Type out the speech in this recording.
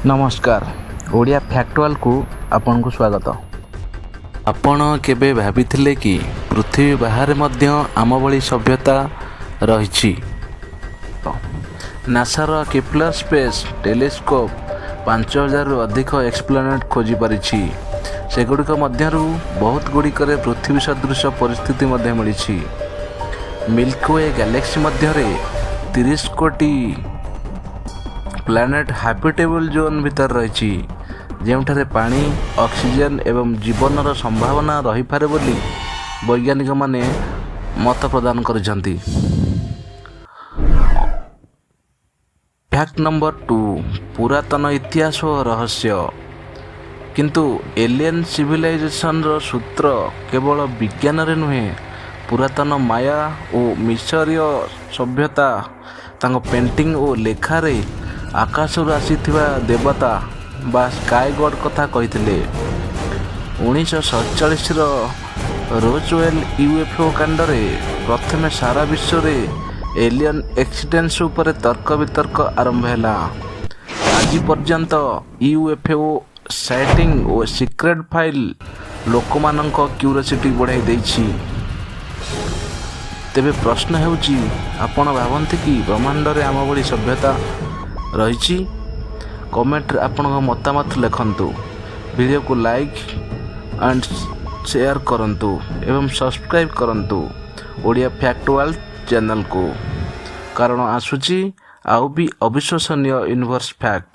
ନମସ୍କାର, ଓଡ଼ିଆ ଫ୍ୟାକ୍ଟୁଆଲକୁ ଆପଣଙ୍କୁ ସ୍ୱାଗତ। ଆପଣ କେବେ ଭାବିଥିଲେ କି ପୃଥିବୀ ବାହାରେ ମଧ୍ୟ ଆମ ଭଳି ସଭ୍ୟତା ରହିଛି? ନାସାର କେପ୍ଲର ସ୍ପେସ୍ ଟେଲିସ୍କୋପ୍ 5000ରୁ ଅଧିକ ଏକ୍ସୋପ୍ଲାନେଟ୍ ଖୋଜିପାରିଛି। ସେଗୁଡ଼ିକ ମଧ୍ୟରୁ ବହୁତ ଗୁଡ଼ିକରେ ପୃଥିବୀ ସଦୃଶ ପରିସ୍ଥିତି ମଧ୍ୟ ମିଳିଛି। ମିଲ୍କି we galaxy ମଧ୍ୟରେ 30 କୋଟି ପ୍ଲାନେଟ୍ ହାବିଟେବଲ୍ ଜୋନ୍ ଭିତରେ ରହିଛି, ଯେଉଁଠାରେ ପାଣି, ଅକ୍ସିଜେନ୍ ଏବଂ ଜୀବନର ସମ୍ଭାବନା ରହିପାରେ ବୋଲି ବୈଜ୍ଞାନିକମାନେ ମତ ପ୍ରଦାନ କରିଛନ୍ତି। ଫ୍ୟାକ୍ଟ ନମ୍ବର 2, ପୁରାତନ ଇତିହାସ ଓ ରହସ୍ୟ। କିନ୍ତୁ ଏଲିଏନ୍ ସିଭିଲାଇଜେସନର ସୂତ୍ର କେବଳ ବିଜ୍ଞାନରେ ନୁହେଁ। ପୁରାତନ ମାୟା ଓ ମିଶରୀୟ ସଭ୍ୟତା ତାଙ୍କ ପେଣ୍ଟିଂ ଓ ଲେଖାରେ ଆକାଶରୁ ଆସିଥିବା ଦେବତା ବା ସ୍କାଏ ଗଡ୍ କଥା କହିଥିଲେ। 1947ର ରୋଜୱେଲ୍ ୟୁଏଫଓ କାଣ୍ଡରେ ପ୍ରଥମେ ସାରା ବିଶ୍ୱରେ ଏଲିୟନ୍ ଏକ୍ସିଷ୍ଟେନ୍ସ ଉପରେ ତର୍କ ବିତର୍କ ଆରମ୍ଭ ହେଲା। ଆଜି ପର୍ଯ୍ୟନ୍ତ ୟୁଏଫଓ ସାଇଟିଂ ଓ ସିକ୍ରେଟ୍ ଫାଇଲ୍ ଲୋକମାନଙ୍କ କ୍ୟୁରିଓସିଟି ବଢ଼ାଇ ଦେଇଛି। ତେବେ ପ୍ରଶ୍ନ ହେଉଛି, ଆପଣ ଭାବନ୍ତି କି ବ୍ରହ୍ମାଣ୍ଡରେ ଆମ ଭଳି ସଭ୍ୟତା ରହିଛି? କମେଣ୍ଟରେ ଆପଣଙ୍କ ମତାମତ ଲେଖନ୍ତୁ। ଭିଡ଼ିଓକୁ ଲାଇକ୍ ଆଣ୍ଡ ସେୟାର କରନ୍ତୁ ଏବଂ ସବସ୍କ୍ରାଇବ୍ କରନ୍ତୁ ଓଡ଼ିଆ ଫ୍ୟାକ୍ଟ ୱାର୍ଲଡ ଚ୍ୟାନେଲକୁ, କାରଣ ଆସୁଛି ଆଉ ବି ଅବିଶ୍ୱସନୀୟ ୟୁନିଭର୍ସ ଫ୍ୟାକ୍ଟ।